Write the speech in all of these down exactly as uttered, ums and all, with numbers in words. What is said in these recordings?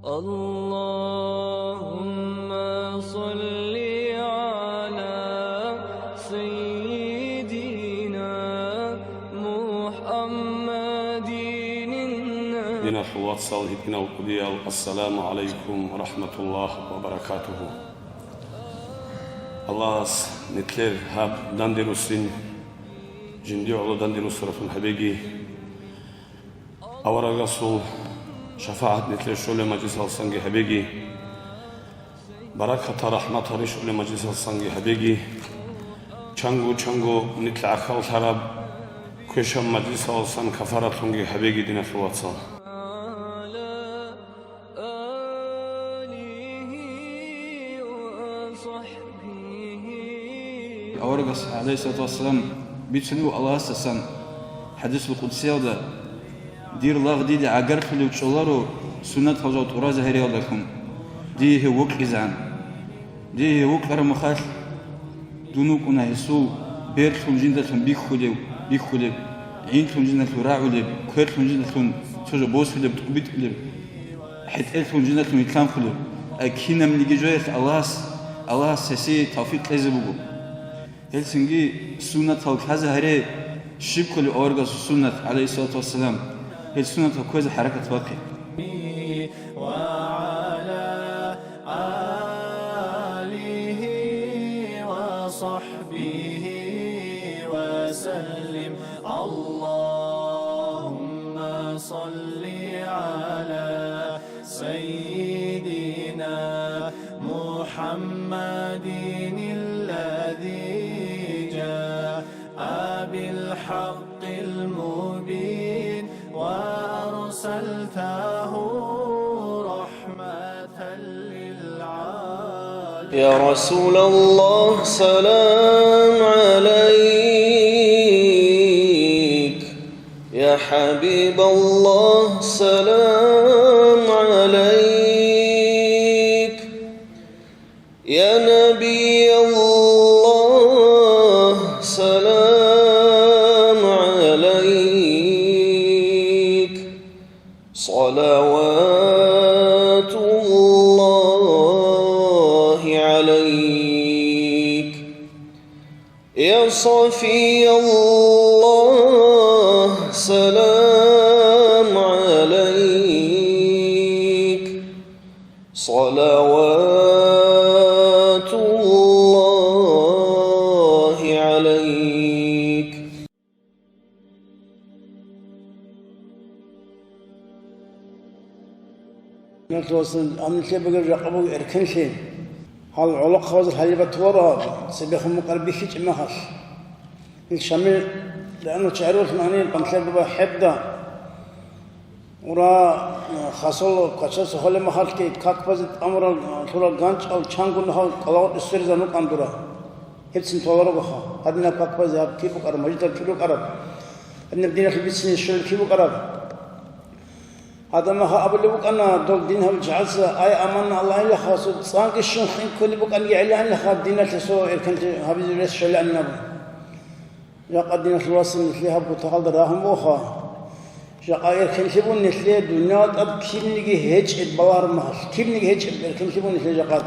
اللهم صل على سيدنا محمد النبي. Диналъул вацал, гьитӀинал кӀудиял, ассаламу гӀалайкум ва рахӀматуллагь ва баракатугьу. Аллагьас нилъер гьаб данде руссин, жинди гӀоло данде руссараблъун гьабеги, аварагасул шафагӀат нилъер щолеб мажлисалдасанги гьабеги, баракатал, рахӀматал рещтӀулеб мажлисалдасанги гьабеги, чанго-чанго нилъ гӀахьаллъараб квешаб мажлисалдасан кафаратлъунги гьабеги, диналъул вацал. Аварагас, гӀалайгьиссалату вассалам, бицунеб буго Аллагьасдасан хӀадисул къудсиялда: «Дир лагъ дида гӀагарлъулев чӀоларо суннатал жал тӀуразе гьариялдалъун, дие гьев вокьизегӀан. Дие гьев вокьараб мехалъ, дун вукӀуна гьесул берлъун жиндалъун бихьулев, бихьулеб, гӀинлъун жиндалъун рагӀулеб, кверлъун жиндалъун цо жо босулеб, тӀубитӀулеб, хӀетӀерлъун жиндалъун гьилъанхъулеб». Ай кинабниги жоялъ Аллагьас, Аллагьас гьесие тавфикъ кьезе буго. Гьелцинги суннатал лъазе гьаре, щиб кколеб аварагасул суннат, гӀалайгьиссалату вассалам, гьел суннатал кквезе хӀаракат бахъе. وعلى آله وصحبه وسلم. اللهم صل على سيدنا محمد الذي جاء بالحق المبين وأرسلته رحمة للعالمين. يا رسول الله سلام عليك، يا حبيب الله سلام عليك، يا نبي الله سلام عليك، صلوات الله عليك. يا صفي الله سلام عليك، صلوات الله عليك. Амма лъебаги жакъа буго эркенлъи. Гьал гӀолохъабазул хӀалибат вара, цебехун мукъар бихьичӀеб мехалъ. Ил Шамил рагӀанав чагӀи ролъун гьанив Пантлер баба хӀебда. Ура, хасал квачаца холеб мехалъги, как базе тӀамурал, лъурал ганчӀал чанго нухал кӀалагъоркье сверизабун рукӀан дура. Гьебцин толарогоха. Гьадинаб как базе гьаб киб букӀараб, мажидал киб букӀараб? Гьадинаб диналъул бицине щолеб киб букӀараб? Гьадамаха абулеб букӀана, дол дин гьабичи гӀадса, ай, аманна Аллагьилаха, цо цӀанги щун хин кколеб букӀанги гӀеланилаха, диналъе цо эркенлъи гьабизе рес щвелаанин абун. Жакъа, диналъул вацал, нилъее гьаб кутакалда рагьун бугоха. Жакъа эркенлъи бун нилъее дуниял тӀад кибниги гьечӀеб балагьараб мехалъ, кибниги гьечӀеб эркенлъи бун нилъее жакъа.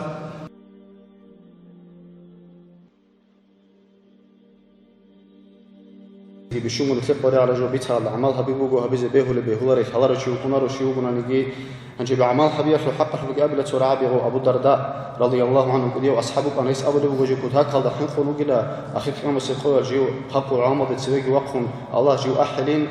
Бищунго нилъер къваригӀараб жо бицаралда гӀамал гьаби буго, гьабизе бегьулеб, бегьуларел лъаларев чи вукӀунаро, чи вугонаниги. Гьанже гӀамал гьабиялъул хӀакъалъулъги абила цо рагӀаби гъов Абу Дарда, радияллагьу гӀангьу, кӀудияв асхӀаб вукӀана, гьес абулеб буго, жив кутакалда хӀинкъун вугила, ахир къиямасеб къоялъ жив хъакъу гӀамалда цевеги вахъун, Аллагь жив ахӀилин.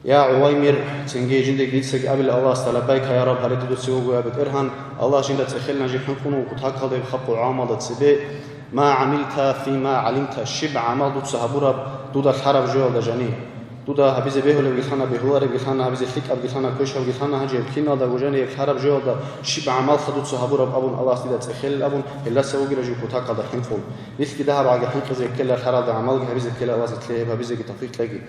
Я, ГӀуваймир, цинги жиндиеги дицаги абила Аллагьасда: «Лаббайка, я Рабб, гьале дуда цеве вуго, я БетӀергьан, Аллагь жинда цӀехелин жив хӀинкъун вуго кутакалда гьеб хъакъу гӀамалда цебе. Ма гӀамилта фима гӀалимта, щиб гӀамал дуца гьабураб дуда лъараб жоялда жани? Дуда гьабизе бегьулебги лъана, бегьуларебги лъана, гьабизе лъикӀабги лъана, квешабги лъана, гьанже гьеб киналдаго жани гьеб лъараб жоялда щиб гӀамалха дуца гьабураб?» абун, Аллагьас дида цӀехелин абун, гьелдаса вугила жив кутакалда хӀинкъун. Нилъги дагьаб гӀаги хӀинкъизе ккела, лъаралда гӀамалги гьабизе ккела, Аллагьас нилъее гьеб гьабизеги тавфикъ кьеги.